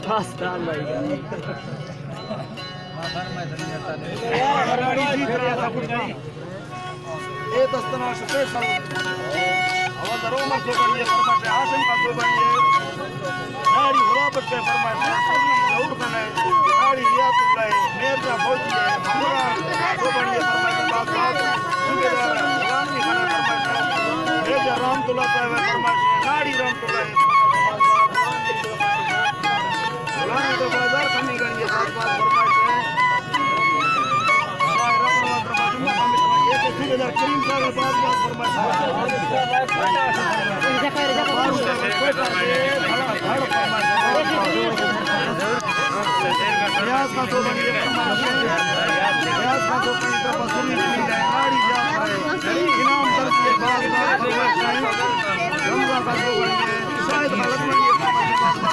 خاص دال لگا۔ اے دستنا شپے سر۔ اول درو مر سو بڑی فرمائش ہے، ہاشم کا سو بڑی ہے۔ ناڑی غلام بٹ کے فرمائش ہے، اور کنے ناڑی ریاض اللہ ہے، میر جان فوجی ہے، ممران سو بڑی فرمائش ہے، بات بات صوبیدار غلام جی کنے فرمائش ہے، میجر رحمت اللہ صاحب ہے فرمائش ہے، ناڑی رحمت اللہ ہے۔ مولانا تو بازار کمی کریے، باز باز فرمائش ہے۔ شاعر رسول اللہ دربار جمعہ کمیٹی، یہ کہ صوبیدار کریم صاحب ہے، باز باز فرمائش ہے۔ باز باز فرمائش ہے۔ ریاض کا تو بڑی فرمائش ہے۔ ریاض کا تو بڑی طرف سنی کی ہے، ناڑی جا رہا ہے۔ انعام درس کے باز باز فرمائش ہے۔ رمضان کا تو بڑی ہے۔ شاید غلط نہیں ہے، باز باز